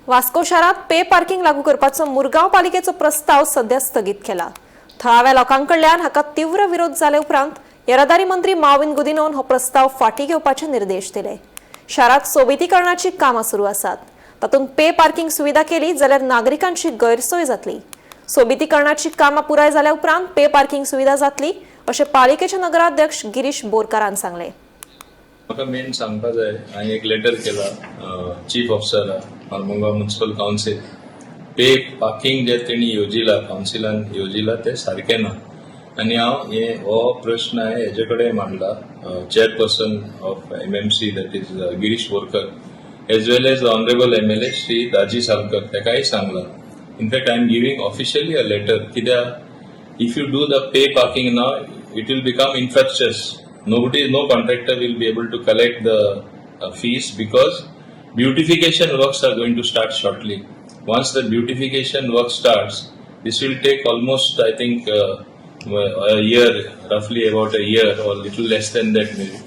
Vasco शारात pay parking लागू करपाचो मुरगांव पालिकेचो प्रस्ताव सध्या स्थगीत केला. थळाव्या लोकांकडल्यान हाका तीव्र विरोध जाले उपरांत येरादारी मंत्री माविन गुदिनोन हो प्रस्ताव फाटीं घेवपाचे निर्देश दिले. शारात सोबितीकरणाची कामां सुरू आसात, तातूंत पे पार्किंग सुविधा केली जाल्यार नागरिकांची गैरसोय जातली. सोबितीकरणाची कामां पुराय जाल्या उपरांत पे पार्किंग सुविधा जातली, अशें पालिकेचे नगराध्यक्ष गिरीश बोरकारान सांगलें. म्हाका मेन सांगपा जाय, हांवें एक लेटर केला चीफ ऑफिसरा, Mormugao municipal council. Pay parking जे तेणी येवजिला, कावन्सिलान येवजिला, ते सारकें ना आनी हांव हे हो प्रश्न हांवें हेजे कडेन मांडला, chairperson of MMC, that is Girish Borkar, as well as honourable MLA Shri Daji Salkar, ताकाय सांगला. In fact, I am giving officially a letter, कित्याक if you do the pay parking now, it will become infructuous. Nobody, no contractor will be able to collect the fees because beautification works are going to start shortly. Once the beautification work starts, this will take almost, I think, a year, roughly about a year or little less than that maybe.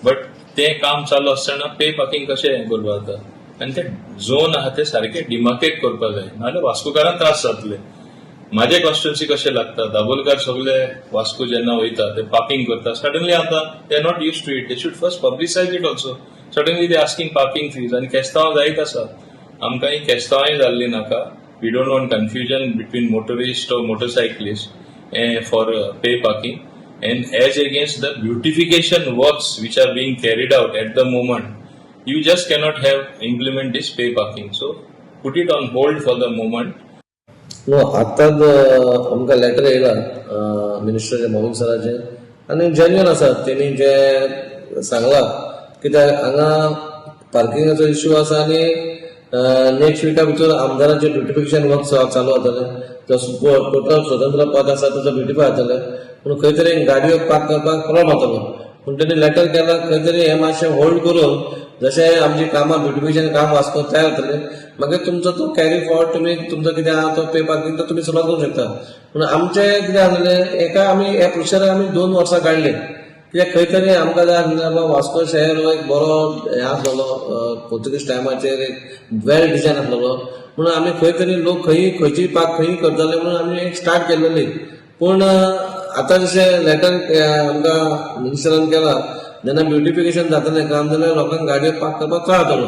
But ते काम चालू आसतना pay parking कशें हें करपा जाता आनी ते झोन आहा ते सारके डिमार्केट करपा जाय, नाजाल्यार वास्कोकारांक त्रास जातले. माझे कॉन्स्टिट्युन्सी कशे लागता, दाबोलकार सगळे वास्को जेन्ना वयता ते पार्किंग करता. सडनली आतां they are not used to it. They should first publicize it also. Suddenly they asking parking fees आनी केस्तांव जायत आसा. आमकां ही केस्तांवाय जाल्ली नाका. We don't want confusion between motorist or motorcyclist for pay parking, and as against the beautification works which are being carried out at the moment, you just cannot have implement this pay parking. So put it on hold for the moment. No, आतांच आमकां letter येयला minister Mohan सराचे आनी genuine आसा. तेणी जे सांगलां, कित्याक हांगा पार्किंगाचो issue आसा आनी नेक्स्ट विका भितर आमदाराचे ब्युटिफिकेशन वर्क चालू जातले. तो टोटल स्वतंत्र पद आसा, ताचो ब्युटिफाय जातले, पूण खंय तरी गाडयो पार्क करपाक प्रॉब्लम जातलो. पूण तेणी लेटर केला, खंय तरी हें मातशें होल्ड करून जशें आमची कामां, ब्युटिफिकेशन काम वास्को तयार जातलें, मागीर तुमचो तो कॅरी फॉरवर्ड तुमी तुमचो कितें आहा तो पे पार्किंग तो तुमी सुरवात करूंक शकता. पूण आमचें कितें आसलें, एका आमी हे प्रेशर आमी 2 वर्सां काडली, कित्याक खंय तरी आमकां जाय आसलें बाबा वास्को शहर हो एक बरो हें आसलेलो, पोर्तुगीज टायमाचेर एक वेल डिजायन आसलेलो. म्हणून आमी खंय तरी लोक खंय खंयची पार्क खंय करताले म्हणून आमी एक स्टार्ट केल्लेली. पूण आतां जशें लेटर आमकां मिनिस्टरान केला, जेन्ना ब्युटिफिकेशन जातलें काम जाल्यार लोकांक गाडयो पार्क करपाक त्रास जातलो.